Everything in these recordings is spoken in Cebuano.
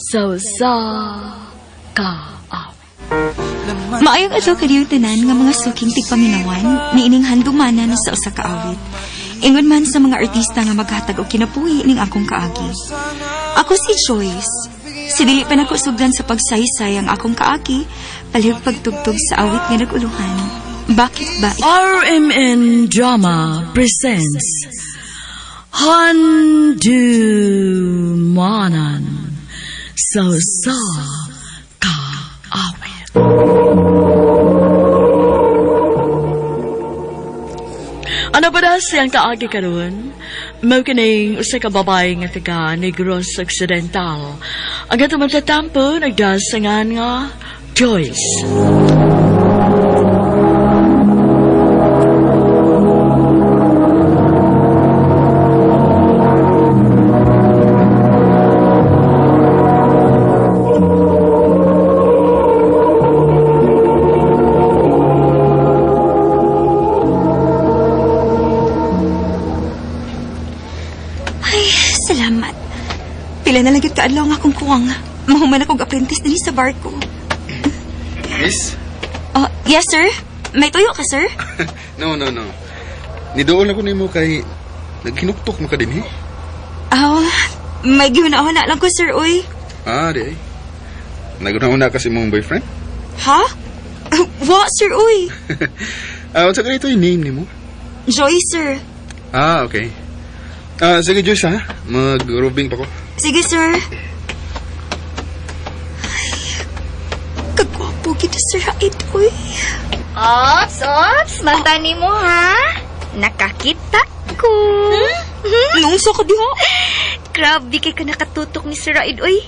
Sa usa ka awit. Maayong adlaw kaniyong tanan nga mga suking tigpaminawan niining handumanan sa usa ka awit. Ingon man sa mga artista nga maghatag og kinabuhi ning akong kaagi. Ako si Joyce. Si dili pa nako sugdan sa pagsaysay ang akong kaagi, palihog pagtugtog sa awit nga nag-uluhan. Bakit ba RMN Drama presents Handumanan sa usa ka awit. Ano ba na siyang kaagi karon? Mao kining usa ka babae nga taga Negros Occidental. Ang atong matatampo nagdasangan nga Joyce. Ay, salamat. Pila na lang gyud kaadlaw nga akong kuwang. Mahuman akong apprentice dinhi sa barko. Miss? Oh, yes sir. May tuyo ka, sir? No, no, no. Nidool ako nimo kay naghinuktok mo ka din, eh. Oh, may gihuna-huna lang ko, sir, uy. Ah, di ay. Naguna-una kasi mong boyfriend? Ha? Wa, sir, uy. Ah, unsa ganito yung name nimo? Joy, sir. Ah, okay. Ah, sige Joyce ha. Mag-roving pa ko. Sige, sir. Ay, kagwapo kita, sir, Raid, uy. Ops, ops, mata ni mo ha. Nakakita ko. Nung sa ka diha? Grabe kay ka nakatutok ni Sir Raid, oy.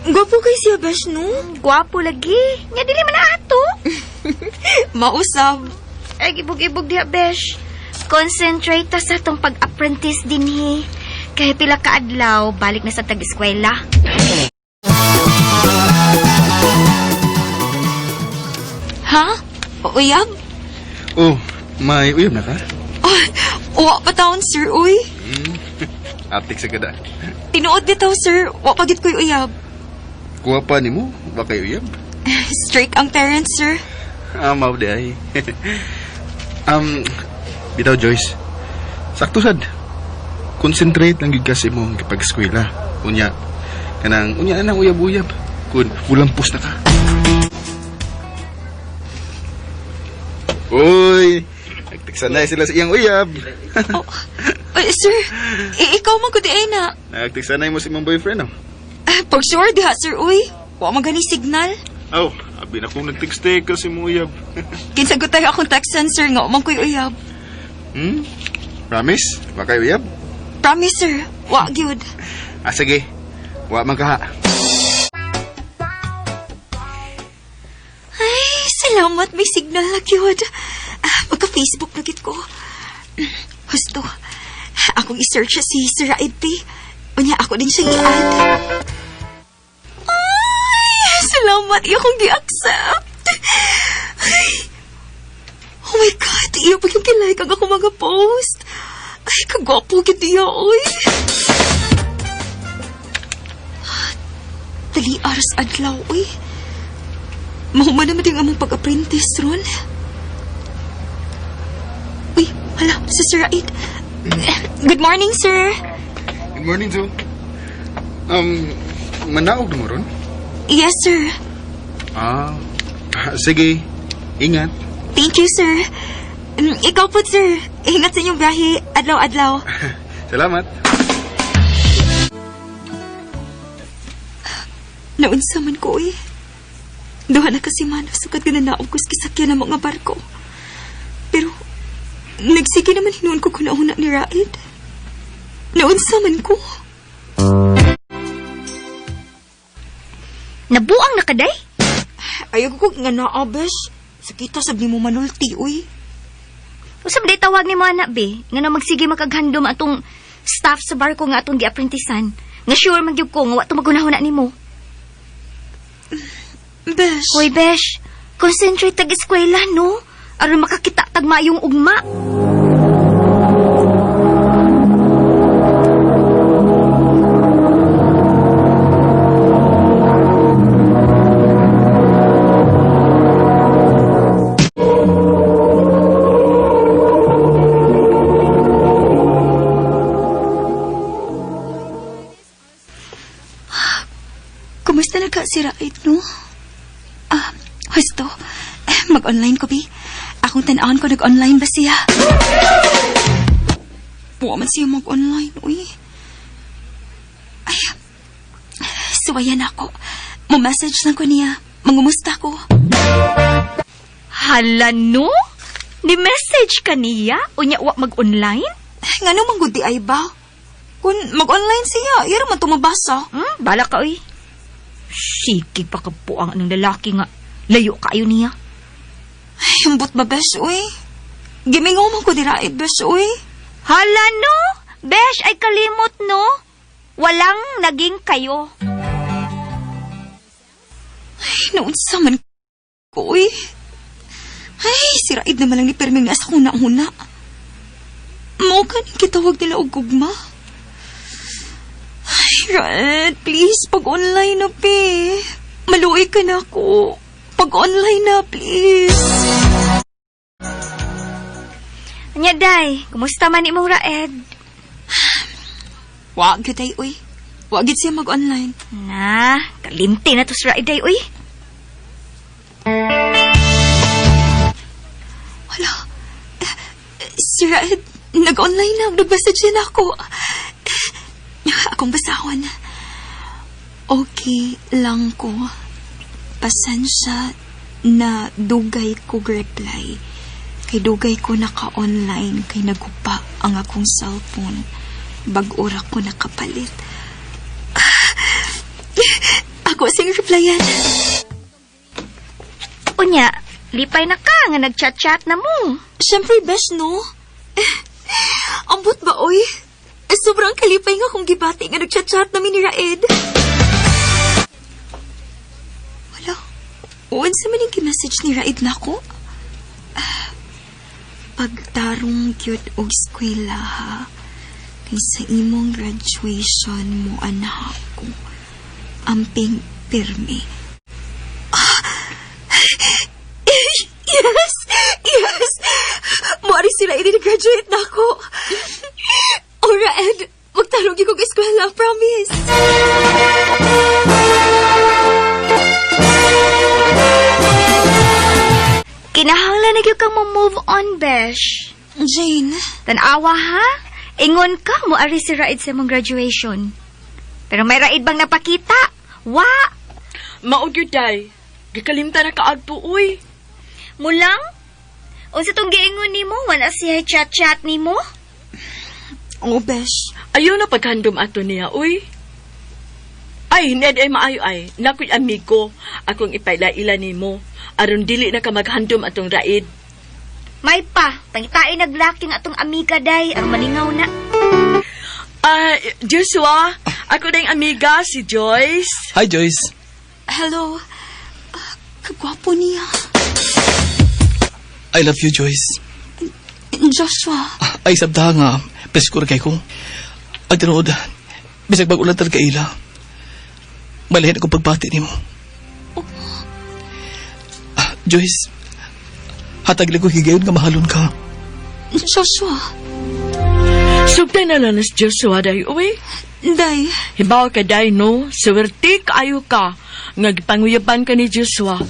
Gwapo kay siya, Besh, no? Gwapo lagi. Nya dili man na ato. Mausab. Ay, ibog-ibog diha, besh. Concentrate ta sa atong pag-apprentice dinhi. Kay pila ka adlaw, balik na sa tag-eskwela. Ha? Uyab? Oh, may uyab na ka? Ay, wa pa taon, sir, uy. Atik sa kada. Tinuod bitaw, sir. Wa pa gid ko'y uyab. Kuha pa nimo, ba kay uyab? Strict ang parents, sir. Ah, mao di ay. um, bitaw Joyce. Sakto sad. Concentrate lang gyud kasi mo pag-eskwela. Unya kanang unya na nang uyab-uyab. Kun ulampos na ka. Uy, nagtigsanay sila sa iyang uyab. Oh, ay, sir, ikaw man ko di ay na. Nagtigsanay mo si imong boyfriend, oh. Ah, pag sure diha, sir, uy. Wa man gani signal. Oh, abi na kong nagtext ka si imong uyab. Kinsagot tayo akong text sir nga wa man ko'y uyab. Hmm? Promise? Wa kay uyab? Promise, sir. Wa gyud. Ah, sige. Wa man kaha. Ay, salamat may signal na gyud. Ah, magka-Facebook na gyud ko. Husto. Akong i-search si Sir Raid P. Unya ako din siyang i-add. Ay, salamat. Iyo kong gi-accept. Ay. Oh my God, iyo pa yung kilike ang ako mga post. Ay, kagwapo gyud niya, oy. Dali aras adlaw, oy. Mahuman naman din among pag-apprentice ron. Uy, hala, si Sir Raid. Good morning, sir. Good morning, Joe. Manaog na mo ron? Yes, sir. Ah, sige. Ingat. Thank you, sir. Ikaw po, sir. Ingat sa inyong biyahe. Adlaw-adlaw. Salamat. Naunsa man ko, eh. Duha na kasi man, sukad ka na naog ko sa kisakyan ng mga barko. Pero, nagsige naman hinuon ko kung nauna ni Raid. Naunsa man ko. Nabuang na kaday? Ayaw ko nga naa, besh. Sakita sab nimo manulti, uy. Usa ba tawag ni mo anak be? Nga na magsige makaghandom atong staff sa barko nga atong giapprentisan. Nga sure man gyud ko nga wa to magunahuna nimo. Besh. Hoy besh, concentrate tag eskwela no. Aron makakita tag maayong ugma. Kumusta na ka si Raid, no? Ah, husto. Eh, mag-online ko, bi. Akong tan-awon ko nag-online ba siya? Wa man siya mag-online, uy. Ay, suwayan ako. Mo-message lang ko niya. Mangumusta ko. Hala no? Ni message ka niya? Unya wa mag-online? Ngano man gud di ay ba? Kung mag-online siya, iya man tumabasa. Bala ka uy. Sige pa kapuang anong lalaki nga. Layo kaayo niya. Ay, ambot ba, besh, uy? Gimingaw man ko dira, eh, besh, uy. Hala no? Besh, ay kalimot no? Walang naging kayo. Ay, naunsa man ko, uy. Ay, si Raid naman lang ni Perming na sa huna-huna. Mao ka ning kitawag nila og gugma. Ay, Raid, please, pag-online na, pe. Maluoy ka na ako. Pag-online na, please. Anya day, kumusta man imong Raed? Wa gyud ay, uy. Wa gyud siya mag-online. Na, kalimti na to si Raed day, uy. Wala. Eh, si Raed, nag-online na. Nag-message na ako. Akong basahon. Okay lang ko. Pasensya na dugay ko reply. Kay dugay ko naka-online kay nagupa ang akong cellphone. Bag-ora ko nakapalit. Ako sing replyan. Unya, lipay na ka nga nag-chat-chat na mo. Siyempre, besh, no? Ambot ba, oy? Sobrang kalipay nga kung gibati nga nagchat-chat namin ni Raed. Wala. Unsa man yung message ni Raed nako? Ah, pagtarong gyud og eskwela, ha. Kay sa imong graduation mo anak ko. Amping pirmi. Yes! Yes! Muari sila i-graduate na ako. Oh, Raed, magtarong gyud kog eskwela, promise. Kinahanglan na gyud kang mo-move on, besh. Jane, Tanawa ha? Ingon ka mo ari si Raid sa imong graduation. Pero may Raid bang napakita? Wa! Mao gyud day. Gikalimta na kaadto uy. Mulang? Unsa tong giingon nimo? Wala siya chat-chat nimo? Oh, besh. Ayaw na paghandom ato niya, uy. Ay, Ned, ay maayo ay. Nakoy amigo. Akong ipaila-ila nimo. Aron dili na ka maghandom atong Raid. May pa, pangitain naglaking atong amiga day, aron malingaw na. Ah, Joshua, ako na yung amiga, si Joyce. Hi, Joyce. Hello. Ah, kagwapo niya. I love you, Joyce. Joshua. Ay, sabta nga, preskura kay ko. Ang tinuod, bisag bag-ulan talaga ila. Malihin akong pagbati nimo. Ah, Joyce, hatag lang ko higayon nga mahalon ka. Joshua. Sugtay na lang si Joshua, day, uy. Day. Hibaw ka, day, no? Swerte kaayo ka. Nga gipanguyaban ka ni Joshua.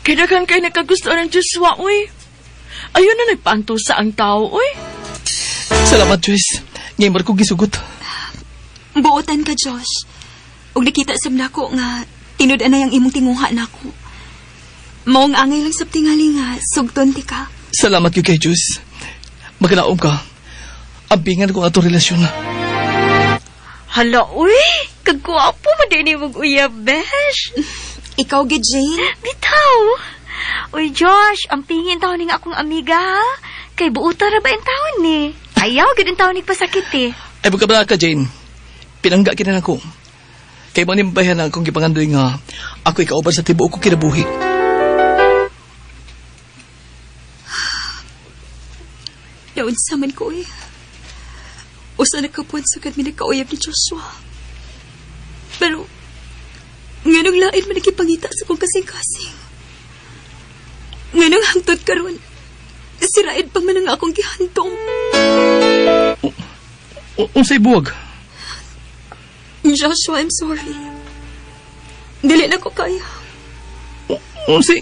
Kaya daghan kay nagkagusto ng Joshua, uy. Ayun na nagpaanto sa ang tao, uy. Salamat, Joyce. Ngayon mo ko gisugot. Buotan ka, Josh. Ug nakita sab nako nga tinud-an na yang imong tinguha nako. Maong angay lang sab tingali nga sugton ti ka. Salamat gyud kay Joyce. Magalaom ka. Ampingan ko atong relasyon. Hala, uy! Kagwapo mo din imong uyab, besh. Ikaw gid, Jane. Bitaw! Uy, Josh, ang pingin taon ning akong amiga, ha? Kay buuta ra ba ang taon ni? Ayaw, gid ang taon ni pasakit eh. Ay, magkabala ka, Jane. Pinangga kita nako. Kay mo nimbayan na akong gipangandoy nga ako ikauban sa tibuok ko kinabuhi. Daon sa man ko eh. Usa na kapuan sugad mi nagkauyab ni Joshua. Pero, nganong lain man nagipangita sa kong kasing-kasing. Nganong hangtod karon, si Raed pa man ang akong gihandom. Unsay buwag? Joshua, I'm sorry. Dili na ko kaya. Unsay?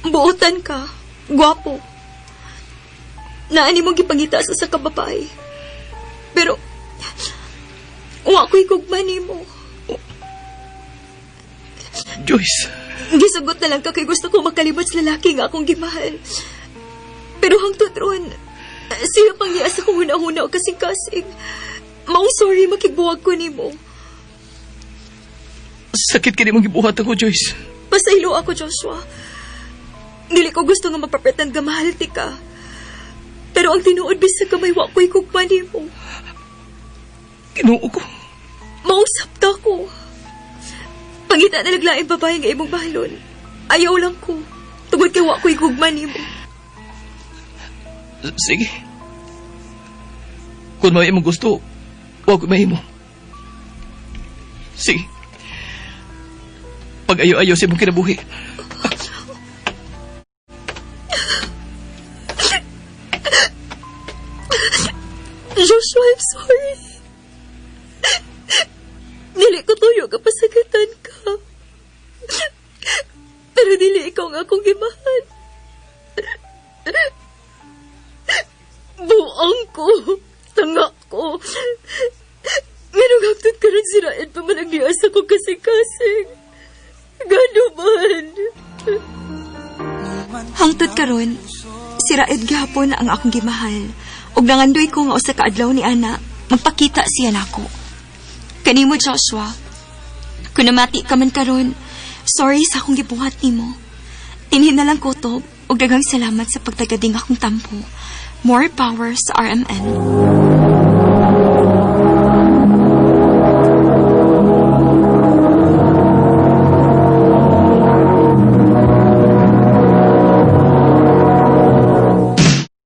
Buotan ka. Gwapo. Naani mong gipangita sa usa ka babae. Pero, wa ko'y gugma nimo. Joyce. Gisugot na lang ka kay gusto ko makalimot sa lalaki nga akong gimahal. Pero hangtod ron, siya pang niya sa kong huna-huna o kasing-kasing. Maong sorry makigbuwag ko nimo. Sakit kini mong gibuhat ako, Joyce. Pasaylo ako, Joshua. Dili ko gusto nga magpapretend nga mahal ti ka. Pero ang tinuod bisag kamay wa ko'y gugma nimo. Ginoo ko. Mausap ta ko. Pangita na naglaing babae nga imong bahalon. Ayaw lang ko. Tungod kay wa ko'y gugma nimo. Sige. Kung may imong gusto, huwag ko mahimo. Sige. Pag-ayo-ayo sa imong kinabuhi. Joshua, I'm sorry. Dili ko tuyo ka pasakitan ka. Pero dili ikaw ang akong gimahal. Buang ko. Tanga ko. Merong hagtod ka rin sirain pa man ang niasa ko kasing-kasing. Gano man. Hangtod karon, si Raed gihapon ang akong gimahal. Ug nangandoy ko nga usa ka adlaw ni ana, magpakita siya nako. Kanimo Joshua, kung namati ka man karon, sorry sa akong gibuhat nimo. Tinhin na lang kutob ug daghang salamat sa pagtagading akong tampo. More power sa RMN.